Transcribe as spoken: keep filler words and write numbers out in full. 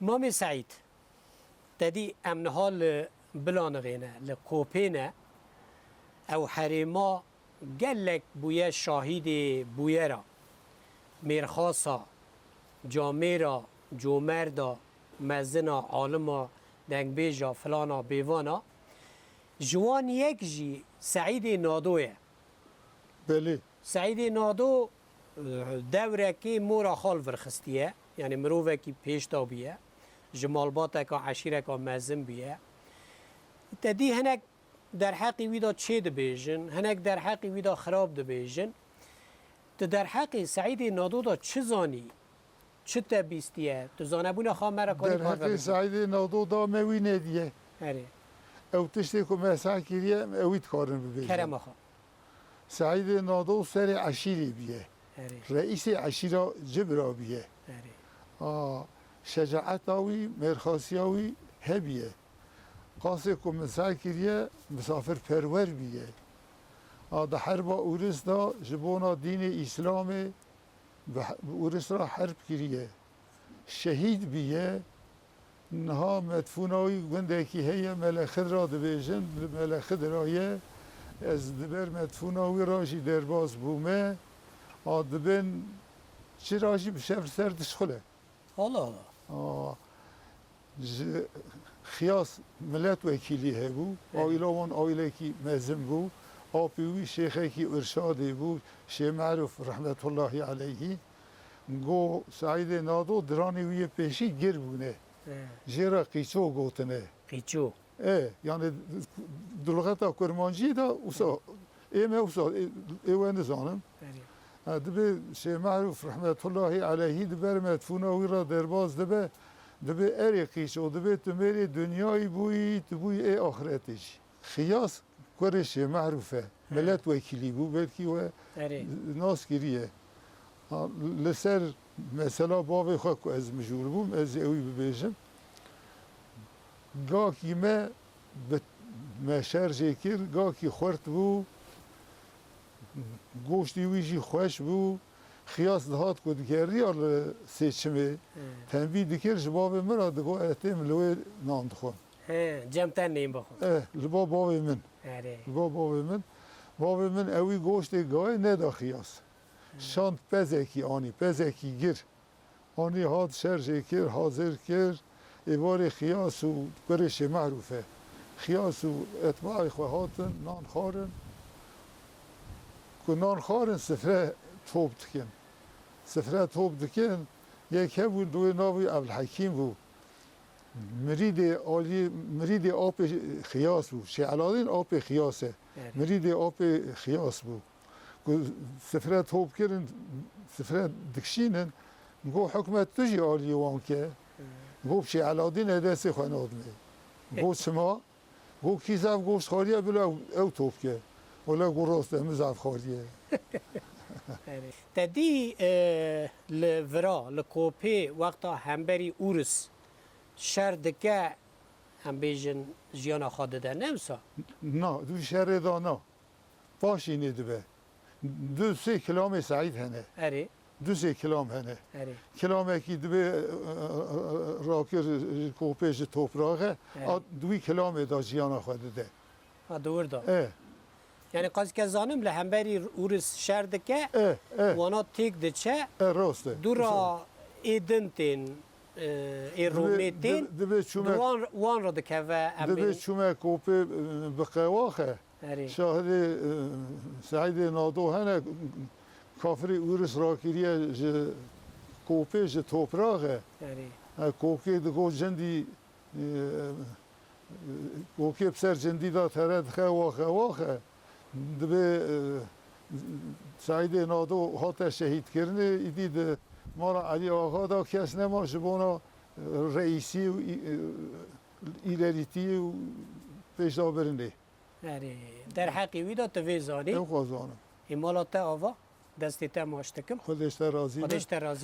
Mamê Seîd, te dî em niha li Bilanixê ne, li Kopê ne. Ew herêma gelek bûye şahîdê bûyera, mêrxasa, camêra, comerda, mezina, alima, dengbêja, filana, bêvana. Ji wan yek jî Seîdê Nado ye. Belê. Seîdê Nado, e, dewrekê mora xal virxistiye, yanî mirovekî pêş de bûye, ji malbateka eşîreka mezin bûye. Te dî hinek derheqî wî de çê dibêjin, hinek derheqî wî de xirab dibêjin. Tu derheqê Seîdê Nado de çi zanî? Çi te bîstiye? Tu zanebûna xwe me re karî parve Derheqê bikî? Seîdê Nado da me wî nediye. Erê. Ew tiştê ku me seh kiriye, em ewî dikarin bibêjin. Kerema xwe. Seîdê Nado serê eşîrê bûye. Erê. Reîsê eşîra Cibra bûye. Erê. A, şecaeta wî, mêrxasiya wî hebûye. Qasê ku min seh kiriye, misafirperwer bûye. A, di herba Ûris de ji bona dînê Îslamê bi, bi Ûris re herb kiriye. Şehîd bûye. Niha medfûna wî gundekî heye, Mele Xidra dibêjin. Li Mele Xidra ye. Ez di ber medfûna wî re jî derbas bûme. A, dibên çi ra jî bi şev li ser dişixule. Allah Allah. A, ji Xiyas miletwekîlî hebû. Evet. Aîla wan aîlekî mezin bû. Apê wî şêxekî irşadê bû. Şê Merûf rehmetullahî aleyhî. Go Seîdê Nado diranê wî yê pêşî gir bûne. He. Jê re qîço gotine. Qîço. E, yani di luxeta kurmancî de wisa, ê me wisa, ê, ê we nizanim. Erê. Ha, dibe Şêh Mehrûf rehmetullahî aleyhî di ber medfûna wî re derbas dibe, dibe erê qîço, dibe tu mêrê dinyayî bûyî, tu bûyî ê axiretê jî. Xiyas kurê Şêh Mehrûf e. He. Miletwekîlî bû, belkî we Erê. nas kiriye. Ha, li ser mesela bavê xwe ku ez mijûl bûm, ez ê wî bibêjim. Gakî me bi, me şer jê kir, gakî xurt bû, goştî wî jî xweş bû. Xiyas dihat ku digeriya li Sêçimê, He. tenbî dikir, ji bavê min re digot, "Ez têm li wê nan dixwim." He, cem te neyên bixwim. Eh, li ba bavê min. Erê. Li ba bavê min. Bavê min ewî goştê gayê neda Xiyas. Şand pezekî anî, pezekî gir. Anî hat şer jê kir, hazir kir. Êvarê Xiyas û kurê Şêh Mehrûf e. Xiyas û etbaê xwe hatin, nan xwarin. Ku nan xwarin sifre top dikin. Sifre top dikin, yek hebû, di wê navî Evlhekîm bû. Mirîdê alî, mirîdê apê Xiyas bû. Şêh Eladîn apê Xiyas e. Evet. Mirîdê apê Xiyas bû. Ku sifre top kirin, sifre dikişînin, go hikmet tu jî alî wan ke. Evet. Go Şêh Eladîn e destê xwe nadimê. Go çima? Go kî zaf goşt xwariye bila ew, ew top ke. Wele go rast e, min zaf xwariye. Evet. Te dî, e, li vira, li Kopê wexta hemberî Ûris şer dike, em bêjin, jiyana xwe dide, ne wisa? Na, di wî şerê de na. Paşî nê dibe. Du sê kilamê Seîd hene. Erê. Du sê kilam hene. Erê. Kilamekî dibe, e, e, e, rakir ji Kopê ji topraxe, Erê. a, di wî kilamê de jiyana xwe dide. Ha, dûr da. E. Yani qas ke zanim li hemberî Ûris şer dike, E, e. wana têk diçe, E, rast e. dûra ê din tên, e, ê Dibe, Romê tên, dibe, dibe çûme, di wan, wan re dikeve em dibe bêjin. çûme Kopê, e, bi qewaxe. Erê. Şahidê, e, Seîdê Nado hene, kafirê Ûris rakiriye ji Kopê, ji topraxe. Erê. E, Kopkê digo cindî E, Gokê bi ser cindî de tere dixe, waxe waxe. Dibe, e, Seîdê Nado hate şehîdkirinê, îdî di mala Elî Axa de kes nema ji bona, e, reîsî û î-, e, îlerîtî û pêşdabirinê. Erê, derheqê wî de tu vê zanî. Ew xwe zanim. Ê mala te ava? Destê te maç dikim. Xwedê ji te razî be. Xwedê ji te razî.